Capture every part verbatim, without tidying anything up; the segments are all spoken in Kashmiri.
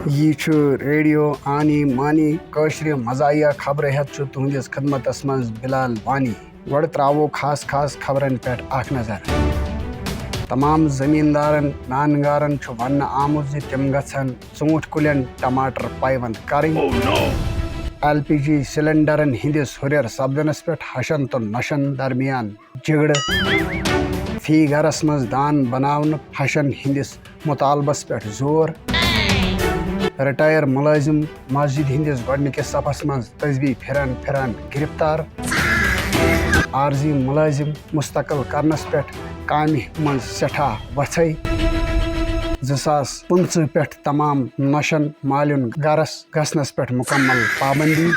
یہِ چھُ ریڈیو آنی مانی، کٲشرِ مزاحیہ خبرٕ ہٮ۪تھ چھُ تُہنٛدِس خدمتس منٛز بلال وانی۔ گۄڈٕ ترٛاوو خاص خاص خبرن پٮ۪ٹھ اکھ نظر۔ تمام زمیٖندارن، نانگارن چھُ وننہٕ آمُت زِ تِم گژھن ژوٗنٛٹھۍ کُلٮ۪ن ٹماٹر پیوند کرٕنۍ۔ ایل پی جی سلنڈرن ہٕنٛدِس ہُرٮ۪ر سپدنس پٮ۪ٹھ ہشن تہٕ نۄشن درمیان جھگڑٕ۔ فی گرس منٛز دان بناونہٕ ہشن ہٕنٛدِس مطالبس پٮ۪ٹھ زور۔ رٹائر ملٲزم مسجد ہٕنٛدِس گۄڈٕنِکِس صفس منٛز تسبیح پھران پھران گرفتار۔ عارضی ملٲزم مستقل کرنس پٮ۪ٹھ کامہِ منٛز سٮ۪ٹھاہ وژھے۔ زٕ ساس پٕنٛژٕہ پٮ۪ٹھ تمام نۄشن مالیُن گرس گژھنس پٮ۪ٹھ مکمل پابندی۔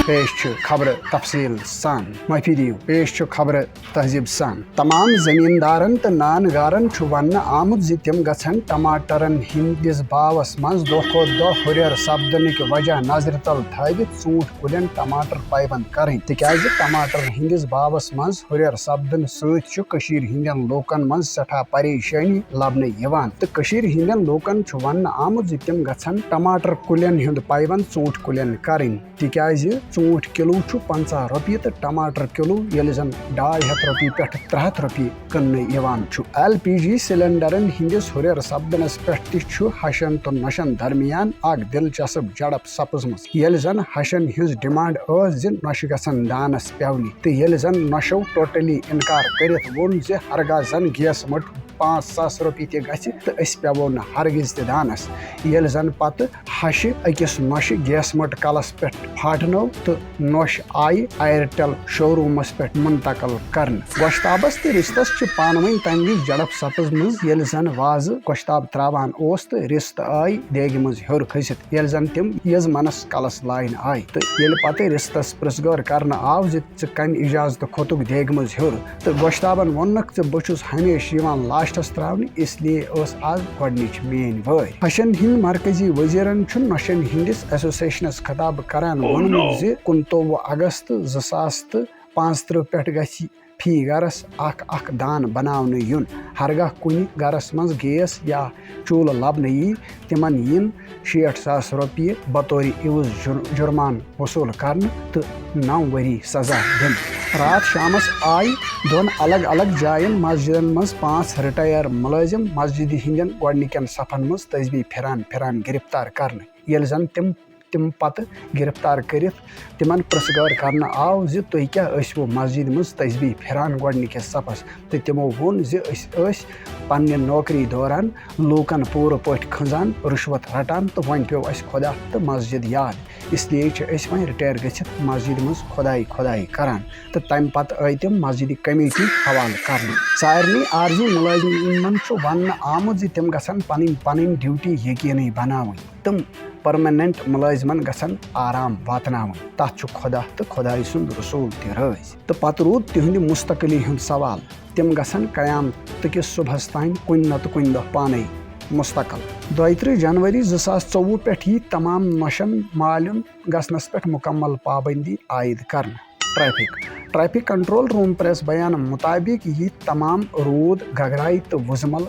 پیش چھِ خبرٕ تفصیل سان، معٲفی دِیِو، پیش چھِ خبرٕ تہذیٖب سان۔ تمام زمیٖندارن تہٕ نان گارن چھُ وننہٕ آمُت زِ تِم گژھن ٹماٹرن ہٕنٛدِس باوس منٛز دۄہ کھۄتہٕ دۄہ ہُرٮ۪ر سپدنٕکۍ وجہ نظرِ تل تھٲوِتھ ژوٗنٛٹھۍ کُلٮ۪ن ٹماٹر پیوند کرٕنۍ، تِکیازِ ٹماٹرن ہٕنٛدِس باوس منٛز ہُرٮ۪ر سپدنہٕ سۭتۍ چھُ کٔشیٖرِ ہٕنٛدٮ۪ن لوٗکن منٛز سٮ۪ٹھاہ پریشٲنی لبنہٕ یِوان تہٕ کٔشیٖرِ ہٕنٛدٮ۪ن لوٗکن چھُ وننہٕ آمُت زِ تِم گژھن ٹماٹر کُلٮ۪ن ہُنٛد پیوند ژوٗنٛٹھۍ کُلٮ۪ن کرٕنۍ، تِکیازِ ژوٗنٛٹھۍ کِلوٗ چھُ پنٛژاہ رۄپیہِ تہٕ ٹماٹر کِلوٗ، ییٚلہِ زن ڈاے ہتھ رۄپیہِ پٮ۪ٹھ ترٛےٚ ہتھ رۄپیہِ کٕننہٕ یِوان چھُ۔ ایل پی جی سلنڈرن ہٕنٛدِس ہُرٮ۪ر سپدنس پٮ۪ٹھ تہِ چھُ ہشن تہٕ نۄشن درمیان اکھ دلچسپ جھڑپ سپٕزمٕژ، ییٚلہِ زن ہشن ہٕنٛز ڈیمانڈ ٲس زِ نۄشہِ گژھن دانس پیونہِ، تہٕ ییٚلہِ زن نۄشو ٹوٹلی انکار کٔرِتھ ووٚن زِ ہرگاہ زن گیس مٔٹ پانٛژھ ساس رۄپیہِ تہِ گژھِ تہٕ أسۍ پیوو نہٕ ہرگز تہِ دانس۔ ییٚلہِ زن پتہٕ ہشہِ أکِس نۄشہِ گیس مٔٹ کلس پٮ۪ٹھ پھاٹنٲو تہٕ نۄش آیہِ ایرٹل شورومس پٮ۪ٹھ منتقل کرنہٕ۔ گۄشتابس تہٕ رِستس چھِ پانہٕ ؤنۍ تمہِ وِزِ جھڑپ سپٕزمٕژ، ییٚلہِ زن وازٕ گۄشتاب تراوان اوس تہٕ رِستہٕ آیہِ دیگہِ منٛز ہیوٚر کھٔسِتھ، ییٚلہِ زن تِم یزمنس کلس لاینہٕ آیہِ۔ تہٕ ییٚلہِ پتہٕ رِستس پرژھ گٲر کرنہٕ آو زِ ژٕ کمہِ اجازتہٕ کھوٚتُکھ دیگہِ منٛز ہیوٚر؟ تہٕ گۄشتابن ووٚننکھ زِ بہٕ چھُس ہمیشہٕ یِوان لاسٹس تراونہٕ، اس لیے ٲس آز گۄڈٕنِچ میٲنۍ وٲرۍ۔ ہشن ہٕنٛدۍ مرکزی وزیرن چھُ نۄشن ہٕنٛدِس ایسوسیشنس خطاب کران ووٚنمُت زِ کُنتووُہ اگست زٕ ساس تہٕ پانٛژترٕہ پٮ۪ٹھ گژھِ فی گرس اکھ اکھ دان بناونہٕ یُن۔ ہرگاہ کُنہِ گرس منٛز گیس یا چولہٕ لبنہٕ یی، تِمن یِن شیٹھ ساس رۄپیہِ بطور عوض جُر-، جُرمان وصوٗل کرنہٕ تہٕ نَو ؤری سزا دِنہٕ۔ راتھ شامس آیہِ دۄن الگ الگ جاین مسجدن منٛز پانٛژھ رٹائر ملٲزم مسجدِ ہٕنٛدٮ۪ن گۄڈٕنِکٮ۪ن صفن منٛز تسبیح پھران پھران گرفتار کرنہٕ، ییٚلہِ زن تِم تِم پتہٕ گرفتار کٔرِتھ تِمن پرژھ گٲر کرنہٕ آو زِ تُہۍ کیٛاہ ٲسِوٕ مسجدِ منٛز تسبیح پھران گۄڈٕنِکِس صفس؟ تہٕ تِمو ووٚن زِ أسۍ ٲسۍ پننہِ نوکری دوران لوٗکن پوٗرٕ پٲٹھۍ کھنٛزان، رُشوت رٹان، تہٕ وۄنۍ پیوٚو اَسہِ خۄدا تہٕ مسجد یاد، اس لیے چھِ أسۍ وۄنۍ رٹائر گٔژھِتھ مسجدِ منٛز خۄداے خۄداے کران۔ تہٕ تمہِ پتہٕ آیہِ تِم مسجدِ کمیٹی حوالہٕ کرنہٕ۔ سارنٕے عارضی مُلٲزِمن چھُ وننہٕ آمُت زِ تِم گژھن پنٕنۍ پنٕنۍ ڈیوٹی یقینی بناوٕنۍ۔ تِم پرماننٹ مُلٲزِمن گژھن آرام واتناوٕنۍ۔ تتھ چھُ خۄدا تہٕ خۄدایہِ سُنٛد رسول تہِ رٲضۍ۔ تہٕ پتہٕ روٗد تِہنٛدِ مستقلی ہُنٛد سوال۔ تِم گژھن قیامتہٕ کِس صبحس تام کُنہِ نتہٕ کُنہِ دۄہ پانے مستقل۔ دۄیہِ ترٕٛہ جنوری زٕ ساس ژوٚوُہ پٮ۪ٹھ یی تمام نۄشن مالیُن گژھنس پٮ۪ٹھ مکمل پابندی عائد کرنہٕ۔ Traffic. Traffic control room press بیان مطابق یی تمام روٗد گگرائی تہٕ وُزمل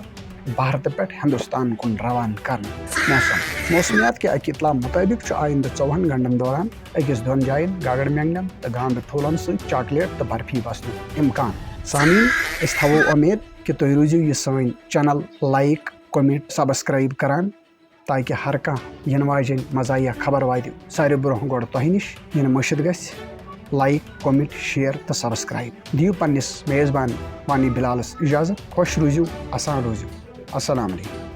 بھارتہٕ پٮ۪ٹھ ہندوستان کُن روانہٕ کرنہٕ۔ موسم۔ موسمیات کہِ اکہِ اطلاع مطابق چھُ آئندٕ ژوٚوُہن گھنٹن دوران أکِس دۄن جاین گگڑ مینگنن تہٕ گانٛدٕ ٹھوٗلن سۭتۍ چاکلیٹ تہٕ برفی وسنُک امکان۔ سامعین، أسۍ تھاوو امید کہِ تُہۍ روٗزِو یہِ سٲنۍ چینل لائک، کمنٹ، سبسکرائب کران، تاکہ ہر کانٛہہ یِنہٕ واجٮ۪ن مزاحیہ خبر واتہِ ساروی برونٛہہ گۄڈٕ تۄہہِ نِش۔ یِنہٕ مٔشِتھ گژھِ لائک، کمنٹ، شیئر تہٕ سبسکرائب۔ دِیِو پننِس میزبان وانی بلالس اجازت۔ خۄش روٗزِو، اسان روٗزِو۔ السلام علیکم۔